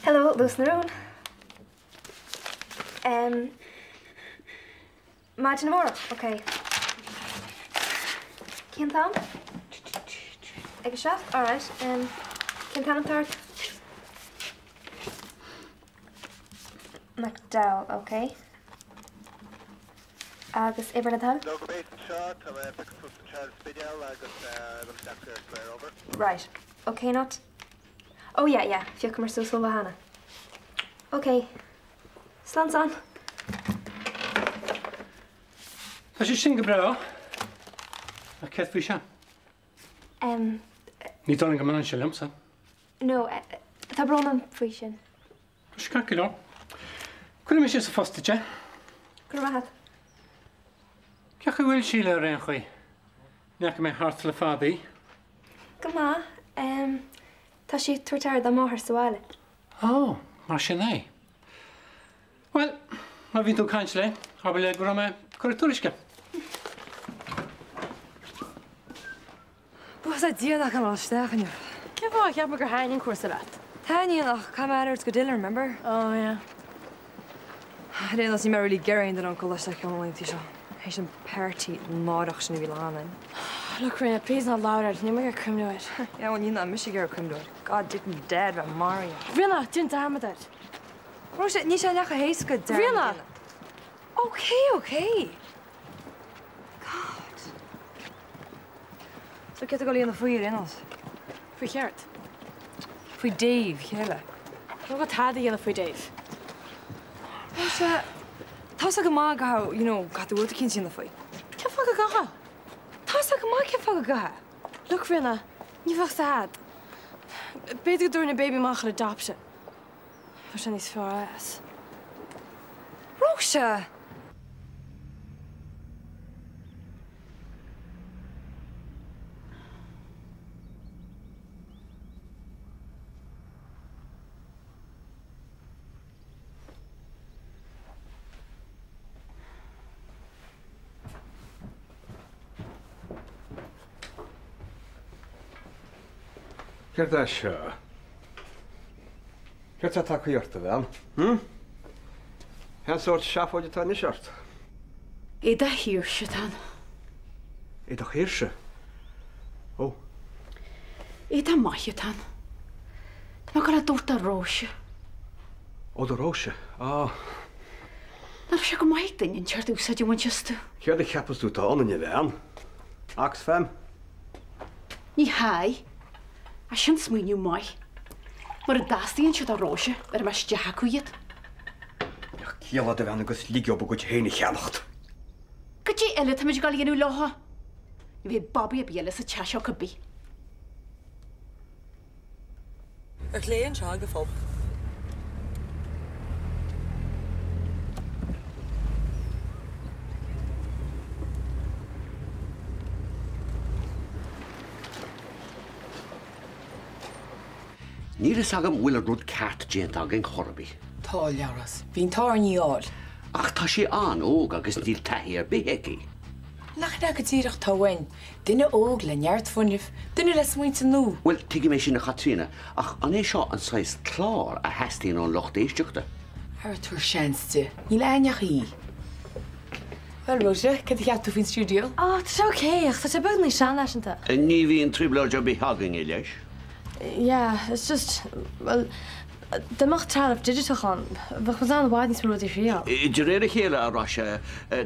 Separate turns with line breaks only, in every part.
Hello, Luas na Rún. Em, maidin amárach, ok. Cén t-am? Ag a 7, alright. Em, cén t-ainm atá ort? McDowell, ok. Agus uimhir le do thoil?
Logo base anseo, tá mé ag piocadh suas anseo ar an Spidéal agus dul isteach ar square over.
Right, ok not? Oh yeah, yeah, phiocamar suas uile cheana. Ok. Slán san.
Tá sé sin go breá. Ach céard faoi seo?
Em.
Ní dóigh liom go mbaineann sé liomsa.
No, tá brón orm faoi sin.
Tá sé ceart go leor. Cuirfidh mise sa phost duit é.
Go raibh maith agat.
Cén chaoi a bhfuil Síle ar aon chaoi? Ní fhaca mé thart le fada í.
Go maith. Em, tá sí ag tabhairt aire dá máthair sa bhaile.
Ó, mar sin é. Bhuel, má bhíonn tú ag caint léi, abair léi go raibh mé ag cur tuairisce.
Buíochas le Dia nach raibh mé isteach inniu.
Cén fáth? Cheap mé gur thaitin an cúrsa leat.
Taitníonn ach caithfidh mé aire a thabhairt do Dylan, remember?
Oh yeah.
Ar aon nós níl mé really ag iarraidh aon duine uncail leis ceann na laethanta seo. Théis an party náireach sin a bhí lá ann.
Look Ríona, please ná labhair air, níl mé ag iarraidh cuimhniú air.
Yeah well ní ná mise ag iarraidh cuimhniú air. God didn't Dad bheith maraithe.
Ríona, déan dearmad air.
Róise, níl sé chomh héasca dearmad a
Ríona!
dhéanamh. Okay, okay. God. So céard atá tú ag dul a dhéanamh faoi ar aon nós?
Faoi chéard?
Faoi Dave, chéile.
Níl mé ag dul tada a dhéanamh faoi Dave.
Róise, tá 'fhios agat go maith go gcaithfidh, you know, caithfidh tú rud eicínt a dhéanamh faoi.
Cén fáth go gcaithfeá?
Tá 'fhios agat go maith cén fáth go gcaithfeá.
Look, Ríona, ní bheadh 'fhios a'd. B'fhéidir go dtabharfainn an baby amach ar adoption. Bheadh sé níos fearr as.
Róise!
Céard é seo? Céard tá tagtha ort, a bhean? Hm? Cén sórt seafóid atá anois ort?
Éadach shaoirse atá ann.
Éadach shaoirse? Ó.
Éadach maith atá ann. Tá mé ag gabháil á dtabhairt do Róise.
Ó, do Róise. Á.
Nach raibh sé go maith ag duine inteacht úsáid a bhaint astu?
Céard a cheapas tú atá ionainn, a bhean? Oxfam?
Ní hea. Ach sin smaoineamh maith. Mura dteastaíonn siad ó Róise, bhéarfaidh mé isteach acu iad.
Bheadh ciall a'd a bhean agus lig dóibh a gcuid féin a cheannacht.
Goidé eile táimid ag dul a dhéanamh leotha? Ní bheidh babaí ar bith eile sa teach seo cibé.
Ar chlé anseo ag an phub.
Níl fhios agam an bhfuil an rud ceart déanta againn chor ar bith.
Tá, Labhrás. Bhí an t-ádh orainn í a fháil.
Ach tá sí an-óg agus níl taithí ar bith aici.
Nach ea go díreach atá uainn? Duine óg le neart fuinnimh, duine le smaointe nua.
Bhuel, tuigim é sin a Chaitríona, ach an é seo an saghas clár a theastaíonn ón lucht éisteachta?
Ara tabhair seans di. Níl againn ach í. Bhuel, Róise, céard a cheap tú faoin stiúideo?
Ó, tá sé ok, ach tá sé beagáinín seanfhaiseanta.
Ní bhíonn trioblóid ar bith againne leis.
Yeah, it's just, bhuel, dá mbeadh trealamh digiteach ann, bheadh muid in ann i bhfad níos mó rudaí a thriail.
De réir a chéile, a Róise,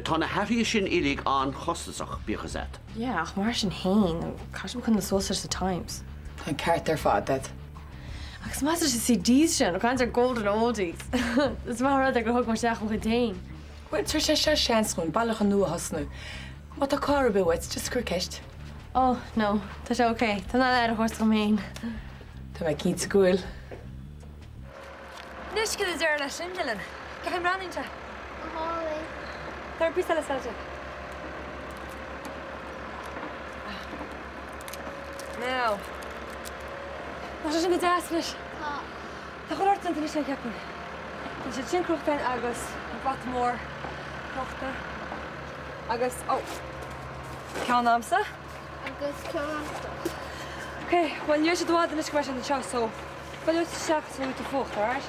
tá na hathruithe sin uilig an-chostasach, bíodh fhios a't.
Yeah, ach mar sin féin, caithfidh muid coinneáil suas leis na times.
Tá an ceart ar fad agat.
Agus maidir leis na CDs sin, ag caint ar golden oldies, is maith an rud é gur thug mé isteach mo chuid féin.
Bhuel, tabharfaidh sé seo seans dhúinn bailiúchán nua a thosnú. Má tá cabhair ar bith uait, just cuir ceist.
Oh, no, tá sé ok. Tá mé in ann aire a thabhairt dom féin.
Tá mé cinnte go bhfuil.
Anois, cad a déarfá leis sin, Dylan? Cén chaoi a mbreathnaíonn sé?
Go hálainn.
Tabhair píosa eile sellotape. Now.
Tá sé sin go deas anois.
Tá.
Tá chuile shórt déanta anois agam, ceapaim. Tá siad sin crochta agus an brat mór crochta agus, ó, ceann a'msa.
Agus ceann a'msa.
Ok. Ok, bhuel níl sé i bhfad anois go mbeidh siad anseo so baileoidh tú isteach sula bhfaighidh tú fuacht, alright?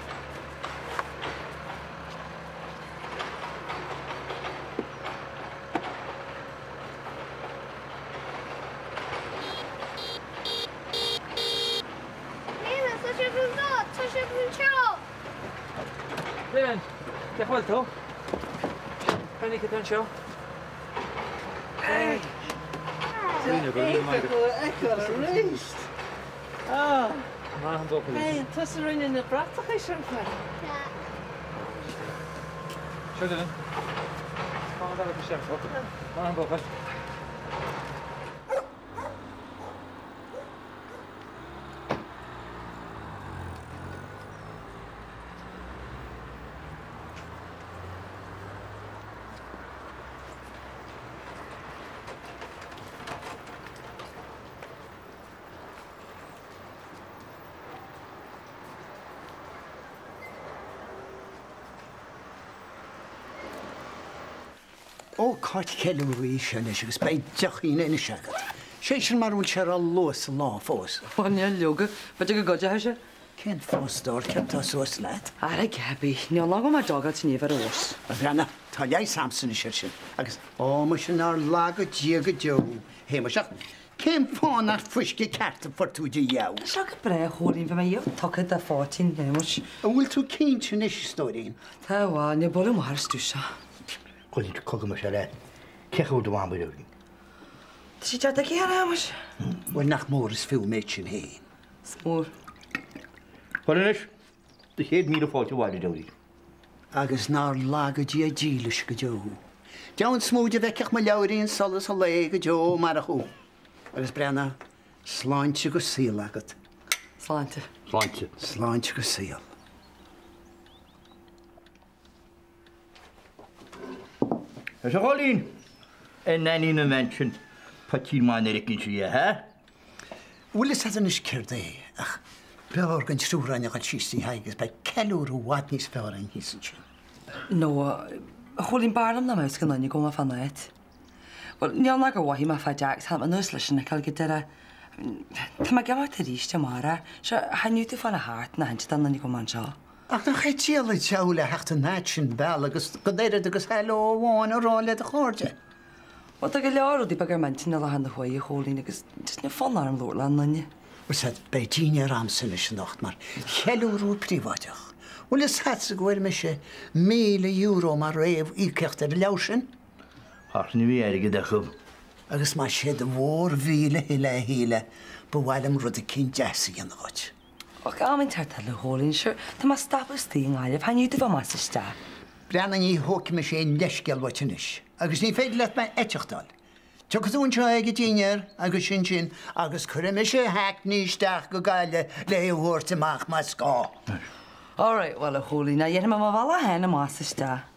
Séamus, tá siad anseo! Tá siad anseo!
Cén chaoi a bhfuil tú? Cén oíche atá anseo? Hey!
Iontach thú a fheiceáil arís! Ah!
Maith an buachaill.
Hey, tusa a rinne na bratacha sin, fear?
Seo duine. Maith an buachaill.
Ócáid cheiliúradh í seo anois agus beidh deoch-aoine anois agat. Sé sin mara bhfuil sé ró-luath sa lá fós.
Ó níl leoga, b'fhéidir go gcuideoidh sé.
Cén fáth a stór, céard tá suas leat?
Ara Gaby, níl ná go mbeidh dog out inniu ar fheabhas.
A Bhreanna, tá leigheas a'msa anois air sin agus, ó muise nár laga Dia go deo Shéamais ach cén fáth nach fuisce ceart a fuair tú de dheabhal?
Tá seo go breá a Chóilín, bhí mé dhíreach tugtha do phoitín Shéamais.
An bhfuil tú cinnte anois, a stóirín?
Tá, bhuel, níl buille maith ar an stuif seo.
Chuir cogadh mise leat. Cé chomh do mham a Jürgen?
Tá sí dead aici, a Shéamais.
Bhuel, nach mór is fiú an méid sin féin.
Is mór.
Bhuel anois, do chéad mhíle fáilte abhaile, a Deoraí.
Agus nár laga Dia dílis go deo thú. Deamhan smúid a bhfeicfeadh mo leabhairín solas an lae go deo marach thú. Agus Breanna, sláinte agus saol agat.
Sláinte.
Sláinte.
Sláinte agus saol.
Arsa Chóilín, A Nanny na mBean sin, poitín maith nuair a fheiceann sí é, há?
Bhfuil fhios agat anois céard é, ach b'fhearr don triúr againn a dhul síos tí Thaidhg agus beidh ceiliúradh i bhfad níos fearr againn thíos ansin.
No, a Chóilín, b'fhearr liom nach mbeadh aon duine agam fán áit. Bhuel, níl ná gur mhothaigh mé fá Jack, tá mé anuas leis an fheiceáil go deireadh. Tá mé ag imeacht arís amárach. Sure, thaitneodh tú fáil a thart nach inti don duine agam anseo.
Ach nach é diabhal an diabhal a theacht an fhad sin bealaigh agus gan oiread agus hello amháin a rá le do chairde?
Bhuel, tá go leor rudaí beaga ar m'intinn i láthair na huaire, a Chóilín, agus just níl fonn orm labhairt le aon duine.
Bhuel, sea, beidh dinnéar a'msa anois anocht mar cheiliúradh príobháideach. Bhfuil fhios a'dsa go bhfuair mise €1,000 mar réamh-íocaíocht ar an leabhar sin?
Ach ní bhí airgead acu.
Agus más sé do mhór-mhíle thuilleadh a Shíle, ba mhaith liom rud eicínt deas a dhéanamh dhuit.
Ach am inteacht eile, a Chóilín, sure, tá mé ag stopadh istigh i nGaillimh, thaitneodh tú bheith amach is isteach.
Breathnaigh, ní thógfaidh mise aon leithscéal uait anois, agus ní féidir leat mé eiteachtáil. Tiocfaidh tú anseo ag an dinnéar agus sin sin, agus cuirfidh mise hackney isteach go Gaillimh le é a thabhairt amach más gá.
All right, bhuel, a Chóilín, dhéanfaidh mé mo bhealach féin amach is isteach.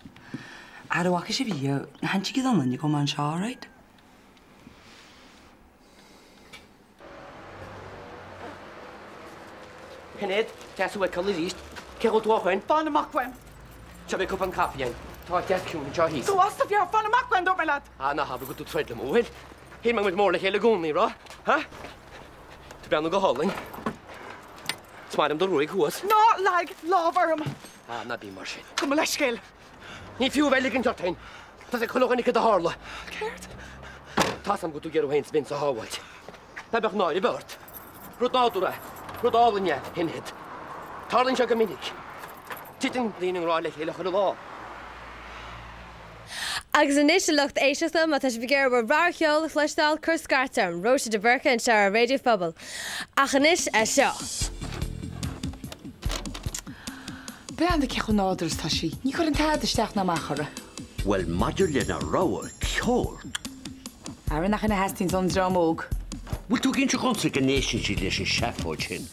Ara bhfaca sibh riamh, ná hinsígí d'aon duine go bhfuil mé anseo, all right?
Shinéad, deas thú a fheiceáil arís. Cén chaoi a bhfuil tú ó shoin?
Fan amach uaim.
Seo beidh cupán caife againn. Tá áit deas ciúin anseo thíos.
Gabh as, a fhear, fan amach uaim, dúirt mé leat!
Ah, ná habair go bhfuil tú ag troid liom, an bhfuil? Shíl mé go raibh muid mór le chéile i gcónaí, raibh? Ha? Tú breathnú go hálainn. Is maith liom do ghruaig thuas.
Ná leag lámh orm!
Ah, ná bí mar sin.
Gabh mo leithscéal.
Ní fiú a bheith ag ligint ort féin. Tá sé chuile dhuine céard a tharla.
Céard?
Tá's a'm go bhfuil tú ag iarraidh thú féin is Vince a shábháilt. Ná beadh náire ar bith ort. Rud nádúrtha é. Rud álainn é, a Shinéad. Tarlaíonn sé go minic. Titeann daoine i ngrá le chéile chuile lá.
Agus anois a lucht éisteachta, má tá sibh ag iarraidh bhur rogha cheoil a chloisteáil, cuir scairt orm, Róise de Búrca anseo ar Raidió Phobal. Ach anois, seo.
Breathnaigh cé chomh nádúrtha is atá sí. Ní chuireann tada isteach ná amach uirthi.
Bhuel, maidir lena rogha ceoil.
Ara nach in a theastaíonns ón dream óg.
Bhfuil tú ag inse dhomsa go n-éisteann siad leis an seafóid sin?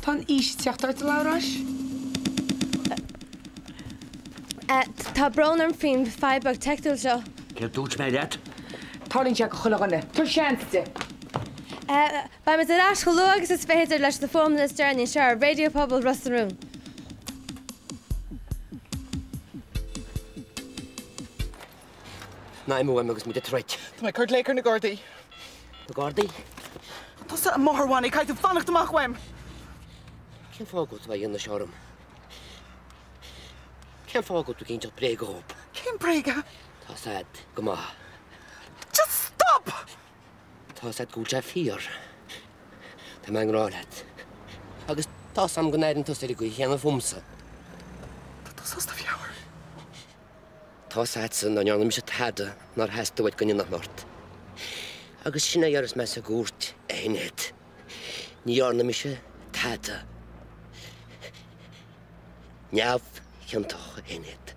Tá an aois ag teacht ort, a Labhráis.
Tá brón orm faoin bhfadhb bheag teicniúil seo.
Céard dúirt mé leat?
Tarlaíonn sé go chuile dhuine. Tabhair seans di.
Beimid ar ais chomh luath agus is féidir leis na fuaimeanna is deireanaí anseo ar Raidió Pobail Ros na Rún.
Ná imigh uaim agus muid ag troid.
Tá mé ag cur glaoch ar na Gardaí.
Na Gardaí?
Tusa amuigh ar bhannaí, caithfidh tú fanacht amach uaim!
Cén fáth go bhfuil tú á dhéanamh seo orm? Cén fáth go bhfuil tú ag inseacht bréaga dhomh?
Cén bréaga?
Tá's a'd go maith.
Just stop!
Tá's a'd go bhfuil sé fíor. Tá mé i ngrá leat. Agus tá's a'm go n-airíonn tusa ar an gcaoi chéanna fúmsa.
Tá tusa as do mheabhair.
Tá's a'dsa nach ndearna mise tada nár theastaigh uait go ndéanfainn ort. Agus sin é a dhéarfas mé sa gcúirt, a Shinéad. Ní dhearna mise tada. Neamhchiontach, a Shinéad.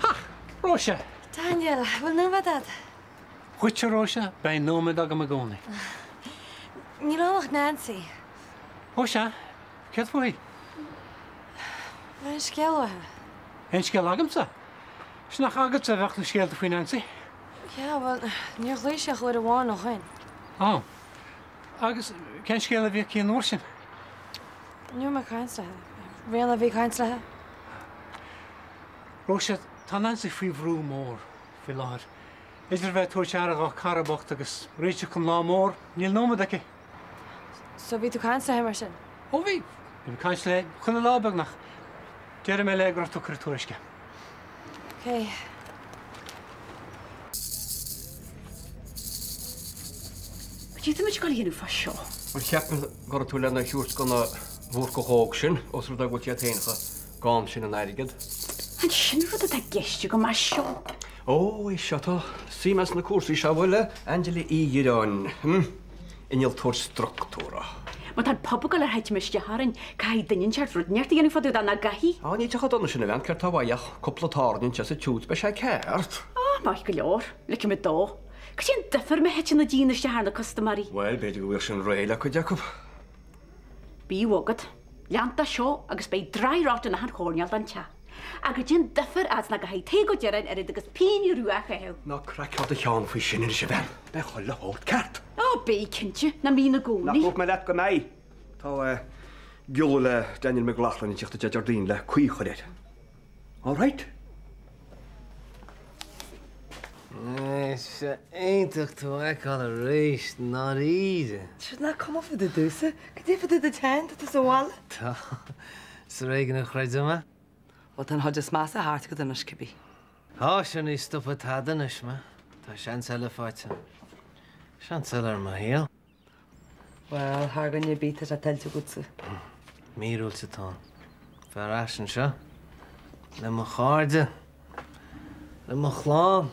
Ha! Róise!
Daniel, bhfuil nóiméad a'd?
Dhuit, a Róise, beidh nóiméad agam i gcónaí.
Níl ann ach Nancy.
Ó sea, céard fúithi?
Bhí an scéal uaithi.
Aon scéal agamsa? 'S nach agatsa a bheadh na scéalta faoi Nancy?
Yeah, bhuel, níor ghlaoigh sí ach uair amháin ó shoin.
Á. Agus cén scéal a bhí aici an uair sin?
Ní raibh mé ag caint léi. Ríona a bhí ag caint léi.
Róise, tá Nancy faoi bhrú mór faoi láthair. Idir bheith ag tabhairt aire dhá cara bocht agus réiteach don lá mór, níl nóiméad aici.
So bhí tú ag caint léi mar sin?
Ó bhí. Bhí mé ag caint léi chuile lá beagnach. Déarfaidh mé léi go raibh tú ag cur tuairisce.
Ok.
Cad é tá muid ag dul a dhéanamh fá seo?
Bhuel, cheap mé go raibh tú lena thabhairt do na Bhúrcach óg sin, ós rud é go bhfuil siad féin chomh gann sin in airgead.
An sin rud atá i gceist agam as seo?
Ó, é seo, tá suim agam sna cúrsaí seo, bhuel, Angela Uí Dhireáin, hm, innealtóir structúrach.
Má tá an pub ag dul a thitim isteach orainn, caithfidh duine inteacht rud inteacht a dhéanamh fá dtaobh de, nach gcaithfidh?
Á, níl sé chomh dona sin, a bhean, céard tá uaidh ach cúpla tairne anseo is ansiúd, beidh sé ceart.
Á, maith go leor, ligfidh mé dó. Cad é an difear má thiteann an díon isteach ar na custaiméirí?
Bhuel, b'fhéidir go bhfuil sin réidh le cuid acu.
Bíodh agat. Lean de seo agus beidh dry rot in achan choirnéal den teach. Ach cad é an difear fhad is nach gcaithfidh Tadhg Ó Direáin oiread agus pingin rua a chaitheamh.
Ná craiceáil do cheann faoi sin anois, a bhean. Beidh chuile shórt ceart.
Á, beidh, cinnte. Nach mbíonn i gcónaí?
Nach ndúirt mé leat go mbeidh. Tá giolla le Daniel McLaughlin ag tíocht Dé Déardaoin le caoi a chur air. All right?
Tá sé iontach tú a fheiceáil arís, ndáiríre.
Sea, nach cuma fá dtaobh domhsa? Cad é fá dtaobh duit féin? Tá tú sa bhaile?
Tá. Is ar éigean a chreidim é.
Bhuel, tá an chuid is measa thart agat anois, cibé.
Tá, sure ní stopfaidh tada anois mé. Tá seans eile faighte. Seans eile ar mo shaol.
Bhuel, thar dhuine ar bith, tá sé tuillte agatsa.
Míorúilt atá ann. Bheith ar ais anseo. Le mo chairde. Le mo chlann.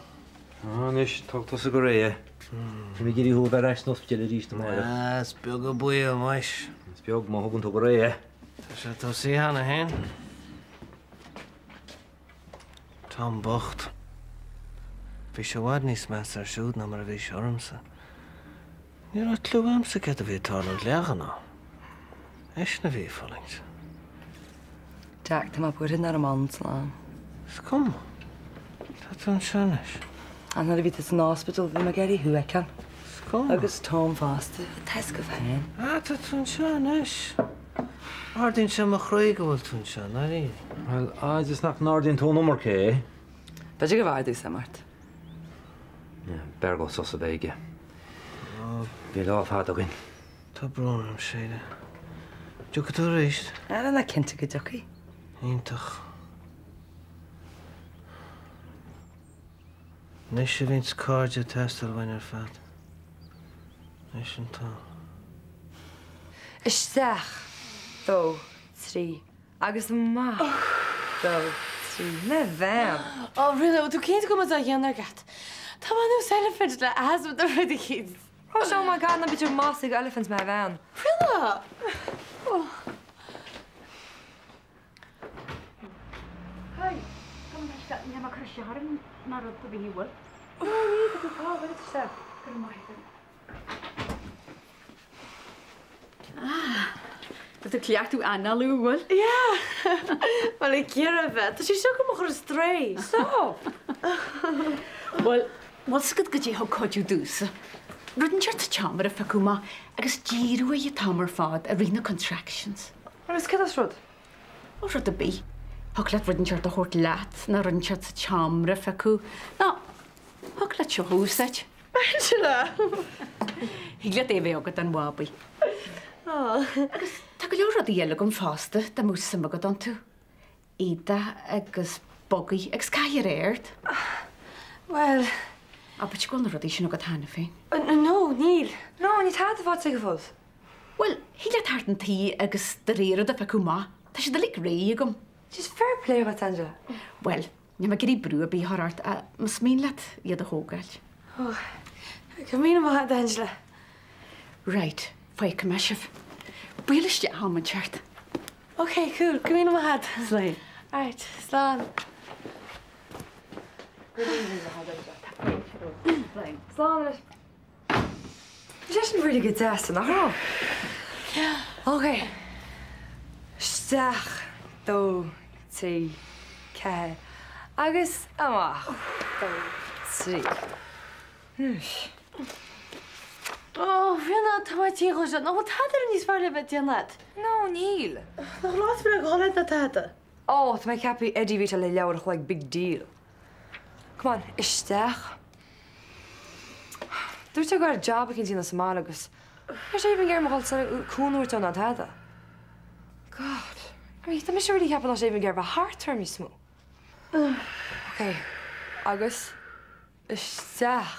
Anois, tóg tusa go réidh é. Tá mé ag iarraidh thú a bheith ar ais san ospidéal arís amárach.
Ah, is beag an baol, muis.
Is beag, má thugann tú go réidh é.
Tá sé tosaithe cheana féin. Tom bocht. Bhí sé i bhfad níos measa air siúd ná mar a bhí sé ormsa. Ní raibh cliú a'msa céard a bhí ag tarlúint leathghnáth. Eisean a bhí ag fulaingt.
Jack, tá mé buartha nach raibh mé ann san am.
Is cuma. Tá tú anseo anois.
Ach nuair a bhí tú san ospidéal, bhí mé ag iarraidh thú a fheiceáil.
Is cuma.
Agus Tom fosta. Tá a fhios agaibh féin.
Ah, tá tú anseo anois. Ardaíonn sé mo chroí go bhfuil tú anseo, ndáiríre.
Bhuel, fhad is nach n-ardaíonn tú an iomarca é.
B'fhéidir gurbh fhearr domh suim ort.
B'fhearr dó sos a bheith aige. Bhí lá fada againn.
Tá brón orm, Síle. Tiocfaidh tú arís?
Ara, ná cinnte go dtiocfaidh.
Iontach. Anois a bhíonns cairde ag teastáil uainn ar fad. Anois an t-am.
Isteach, dó, trí, agus amach, dó, trí, mo bhean!
Ó, rinne, tú cinnte go mbeidh á dhéanamh agat. Tá mé ar nós eilifint le asma nó rud eicínt.
Róise, oh my God, ná bítear maslaí ag eilifint mo bhean.
Rinne! Oh.
Hey, gabh mo leithscéal, níl mé ag cur isteach orm ná rud ar bith, an bhfuil?
Ó, ní, tá tú cá bhfuil isteach.
Go raibh maith agat. Ah, tá tú ag cleachtadh análú, an bhfuil?
Yeah! Bhuel, ag iarraidh a bheith. Tá sé seo go mo chur ar strae.
Stop!
Bhuel, bhfuil 's agat goidé thug cuidiú domhsa? Rud inteacht sa tseomra a phiocadh amach agus díriú air an t-am ar fad i rith na contractions.
Agus cad as rud?
Ó, rud ar bith. Thiocfadh leat rud inteacht a thabhairt leat, nó rud inteacht sa tseomra a phiocadh, nó thiocfadh leat seo a úsáid.
Angela!
Thig leat é a bheith agat don bhábaí. Agus tá go leor rudaí eile agam fosta, dá mbeadh suim agat iontu. Éadaí agus bugaí agus cathaoir ard.
Bhuel.
Abair go bhfuil na rudaí sin agat cheana féin.
No, níl.
No, níl tada faighte aige fós.
Bhuel, thig leat theacht 'un tí agus do rogha rud a phiocadh amach. Tá siad uilig réidh agam.
Jeez, fair play dhuit, Angela.
Bhuel, níl mé ag iarraidh brú ar bith a chur ort ach más mian leat iad a thógáil.
Ó, go raibh míle maith agat, Angela.
Right, fágfaidh mé sibh. Buail isteach am inteacht.
Ok, cool, go raibh míle maith agat.
Slán.
Alright, slán.
Go raibh míle maith agat, Angela. Slán anois. Bhí sé sin really go deas, nach raibh? Ok. Isteach, dó, trí, ceathair. 4, agus amach. 2, 3. Anois.
Ó, Ríona, tá mé tinn chomh Nach bhfuil tada eile níos fearr le bheith ag déanamh agat?
No, níl.
Nach bhfuil áit breá go hálainn ná tada?
Ó, tá mé ag ceapadh Eddie bhí sé le leabhar a chloig big deal. Come on, isteach. Dúirt sé go raibh job eicínt a dhéanamh sa mbaile agus níl sé even ag iarraidh mo dhul sa cúnamh a thabhairt dó ná tada. God, I mean, tá mise really ag ceapadh nach raibh sé even ag iarraidh bheith thart orm níos mó. Ok, agus isteach.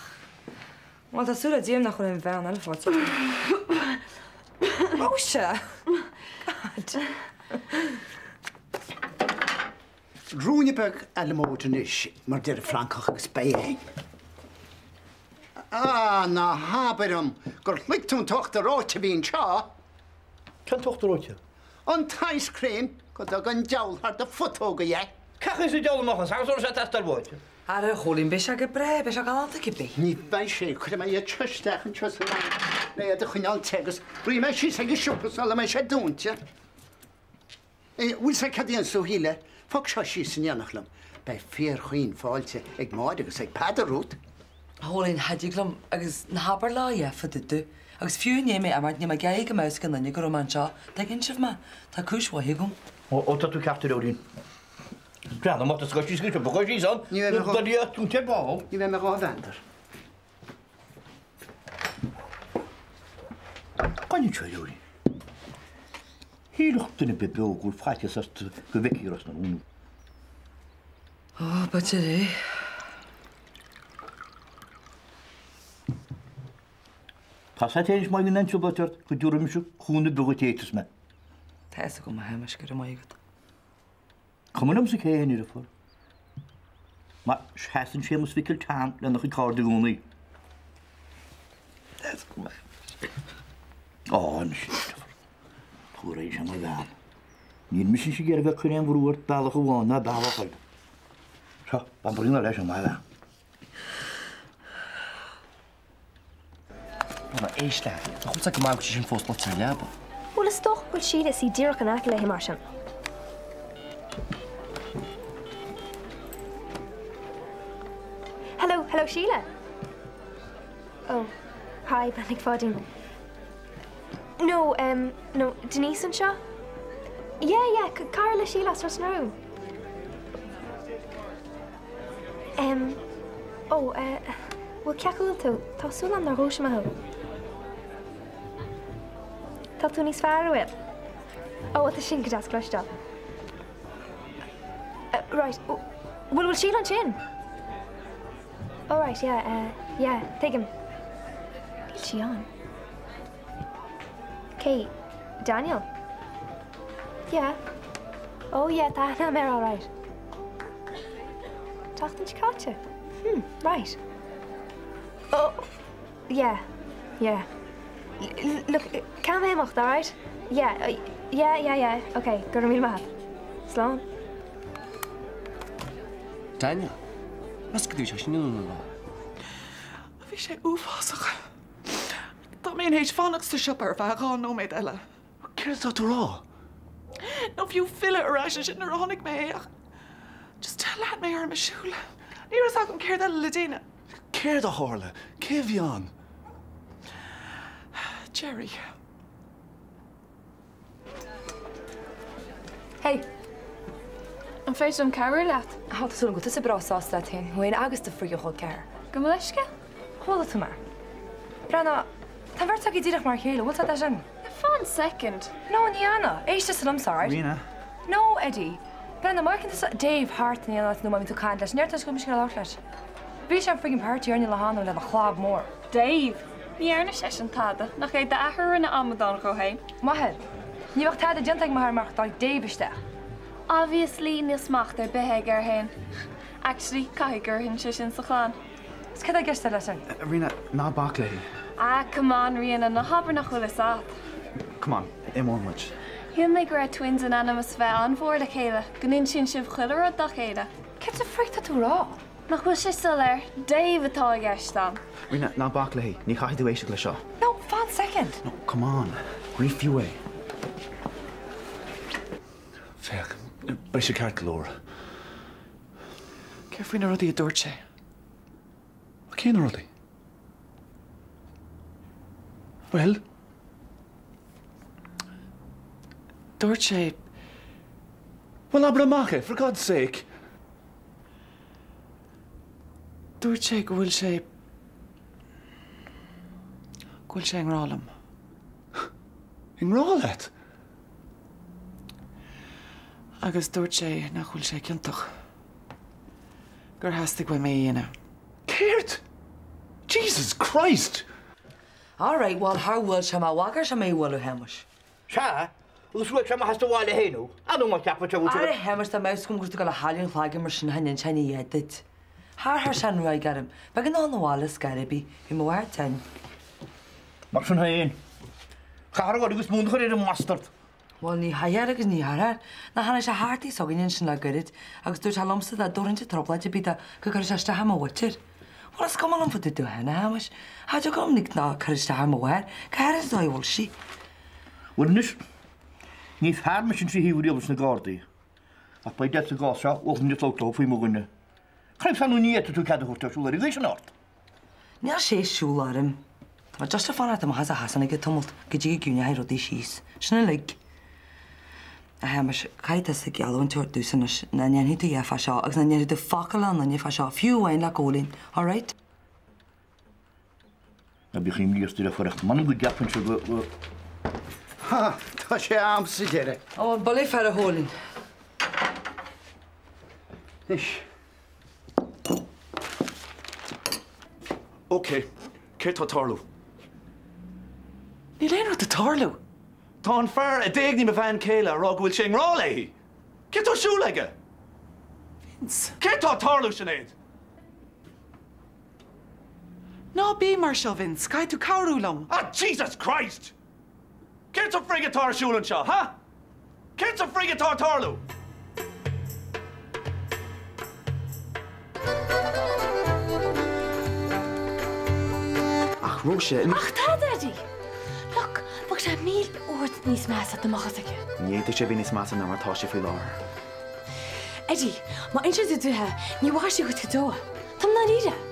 Bhuel, tá súil le Dia nach bhfuil aon bhean eile faighte. Róise! God.
Ruainne beag à la mode anois, mar deir an Francach, agus beidh againn. Ah, ná habair liom gur shloig tú an t-uachtar reoite a bhí anseo!
Cén t-uachtar reoite?
An t-ice cream! Go dtuga an diabhal thar do phutóga é!
Cén chaoi sa diabhal amach as agus an raibh sé ag teastáil uait?
Ara, a Chóilín, beidh sé go breá, beidh sé galánta cibé.
Ní bheidh sé, cuirfidh mé iad seo isteach anseo san am le iad a choinneáil te agus raghaidh mé síos ag an siopa sula mbeidh sé dúnta. Bhfuil 'fhios a'd cad a dhéanfas tú a Shíle? Fág seo síos in éineacht liom. Beidh fíorchaoin fáilte ag Máire agus ag Peadar romhat.
A Chóilín, cha dtig liom, agus ná habair leo a dhath fá dtaobh de. Agus fiú i ndiaidh mé imeacht, níl mé ag iarraidh go mbeadh 'fhios ag aon duine go raibh mé anseo. Tuigeann sibh mé? Tá cúis mhaith agam.
Ó, tá tú ceart, a Leoirín. Breathnaigh, má tá scoith síos go siopa, cuir síos ann.
Ní bheidh mé dhá.
Do liath tú te ball.
Ní bheidh mé dhá mheandar.
Coinnigh seo, a Leoirín. Shílfeadh duine ar bith beo go bhfuil faitíos ort go bhfeicfí Ros na Rún thú.
Ó, b'fhéidir é.
Tá 's a't anois má bhíonn aon trioblóid ort go dtabharfaidh mise cúnamh ar bith dhuit a fhéadfas mé.
Tá 'fhios agam, a Shéamais, go raibh maith agat.
Cuma liomsa cé a deirfiúr. Mar seasann Séamus Mhicil Tom lena chuid cairde i gcónaí. Á, anois, a deirfiúr. Tabhair sé mar bhean. Níl mise ag iarraidh bheith ag cur aon bhrú ort bealach amháin ná bealach eile. Seo, fan braon leis an maith bhean.
Bhuel, éist leat. Nach bhfuil sé go maith go bhfuil sé sin fós luite ar an leaba?
Bhuel, is dócha go bhfuil Síle ag suí díreach in aice léi mar sin. Hello, hello Síle! Oh, hi, Bean Nic Pháidín. No, em, no, Denise anseo? Yeah, yeah, cara le Síle as Ros na Rún. Em, ó, eh, bhuel, cén chaoi a bhfuil tú? Tá súil agam nár dhúisigh mé thú. Tá tú níos fearr, an bhfuil? Ó, tá sin go deas cloisteáil. Eh, right, bhfuil, bhfuil Síle ansin? Oh right, yeah, eh, yeah, tuigim. Níl sí ann. Cé? Daniel? Yeah. Oh yeah, tá aithne agam air all right. Tseachtain seo caite? Hmm, right. Oh, yeah, yeah. Look, caithfidh mé imeacht, all right? Yeah, yeah, yeah, yeah, okay, go raibh míle maith agat. Slán.
Daniel, meas tú cad a bhí sé sin i ndún a rá?
Bhí sé uafásach. Dá mbeinn théis fanacht sa siopa ar feadh 2 nóiméad eile.
Céard atá tú a rá?
Nó fiú filleadh ar ais ansin nuair a chonaic mé é ach just lean mé orm ag siúl. Ní raibh 's agam céard eile le déanamh.
Céard a tharla? Cé a bhí ann?
Gerry.
Hey!
An féidir liom cabhrú leat?
Tá súil agam go bhfuil tusa breá sásta leat féin, thú féin agus do friggin chol ceathar.
Gabh mo leithscéal?
Chuala tú mé. Breathnaigh, tá an bheirt agaibh díreach mar a chéile, bhfuil 's agat é sin?
Fan soicind.
No, ní fhanfaidh. Éist tusa liomsa, alright?
Ríona.
No, Eddie. Breathnaigh, má fheiceann tusa Dave thart in aon áit nó má bhíonn tú ag caint leis, ní deir tusa go bhfuil mise ag labhairt leis. Bhí sé an friggin party orainne lá cheana lena chlab mór.
Dave! Ní dhearna seisean tada, nach é d'athair a rinne amadán dhó fhéin?
M'athair? Ní bheadh tada déanta ag m'athair murach dtáinig Dave isteach.
Obviously níl smacht ar bith aige air fhéin. Actually, caithfidh gur shin sé sin sa chlann.
Is cad é i gceist leis sin?
Ríona, ná bac léi.
Ah, come on, Ríona, ná habair nach bhfuil fhios a't.
Come on, imeoidh muid.
Shíl mé go raibh twins in ainm is a bheith an-mhór le chéile, go n-insíonn sibh chuile rud dá chéile.
Céard sa frick tá tú a rá?
Nach bhfuil sé soiléir? Dave atá i gceist a'm.
Ríona, ná bac léi. Ní chaithfidh tú éisteacht leis seo.
No, fan soicind.
No, come on. Ní fiú é.
Féach, beidh sé ceart go leor.
Céard faoi na rudaí a dúirt sé?
Cé na rudaí? Bhuel?
Dúirt sé.
Bhuel, abair amach é, for God's sake!
Dúirt sé go bhfuil sé, go bhfuil sé i ngrá liom.
I ngrá leat?
Agus dúirt sé nach bhfuil sé ciontach. Gur theastaigh uaim é a dhéanamh.
Céard? Jesus Christ!
All right, bhuel, char bhuail sé mé, bhagair sé mé a bhualadh, a Shéamais.
Sea, agus bhuail sé amach as do bhaile féin thú. Anú má cheapann sé go bhfuil tú.
Ara, a Shéamais, dá mbeadh 'fhios agam go raibh tú ag dul a chailleadh an chloigeann mar sin cha n-inseoinn a dhath duit. Char chuir sé an ruaig orm. B'éigean dó a dhul 'na bhaile scor ar bith. Bhí mo mháthair tinn.
Mar sin féin, caithfear a dhul agus mún a chur ar an mbastard.
Bhuel, ní chaithfear agus ní chuirfear. Nó tháinig sé thart tigh s'againne ansin le goirid agus dúirt sé liomsa dá dtabharfainnse trioblóid ar bith dó go gcuirfeadh sé isteach ar mo mhuintir. Bhuel, is cuma liom fá dtaobh de féin, a Shéamais. Cha dtiocfadh liom lig ná cur isteach ar mo mháthair, go háirithe an dóigh a bhfuil sí.
Bhuel anois, ní fear mise trí thaobh riamh leis na Gardaí. Ach beidh deis sa gcás seo, bhuel, níos lú faoi mo dhuine. Craobh San ní fhéadfaidh tú cead a thabhairt dó siúl ar an gcaoi sin ort.
Níl sé ag siúl orm. Tá mé just ag fanacht amach as an Shasana go tamalt go dtí go gciúineochaidh rudaí síos. Sin uilig. A Shéamais, caithfidh tusa geallúint a thabhairt domhsa anois nach ndéanfaidh tú a dhath fá seo agus nach ndéarfaidh tú focal le aon duine fá seo, fiú amháin le Cóilín, alright?
Ná bíodh imní ort a deirfiúr ach m'anam go gceapann sé go, go.
Ha! Tá sé a'm sa deireadh.
Ó, an buille faire a Chóilín.
Anois.
Ok, céard tá ag tarlú?
Níl aon rud ag tarlú.
Tá an fear a d'éignigh mo bhean chéile a rá go bhfuil sé i ngrá léi! Céard tá ar siúl aige?
Vince.
Céard tá ag tarlú, Sinéad?
Ná bí mar seo, Vince. Caithfidh tú cabhrú liom.
Ah, Jesus Christ! Céard sa frig atá ar siúl anseo, ha? Céard sa frig atá ag tarlú?
Ach Róise,
Ach tá, Daddy! Look, bheadh sé 1000 uair níos measa dá mbeadh fhios aici.
Ní fhéadfadh sé bheith níos measa ná mar atá sé faoi láthair.
Eddie, má insíonn tú dithe, ní mhairfidh sí dhuit go deo. Táim ndáiríre.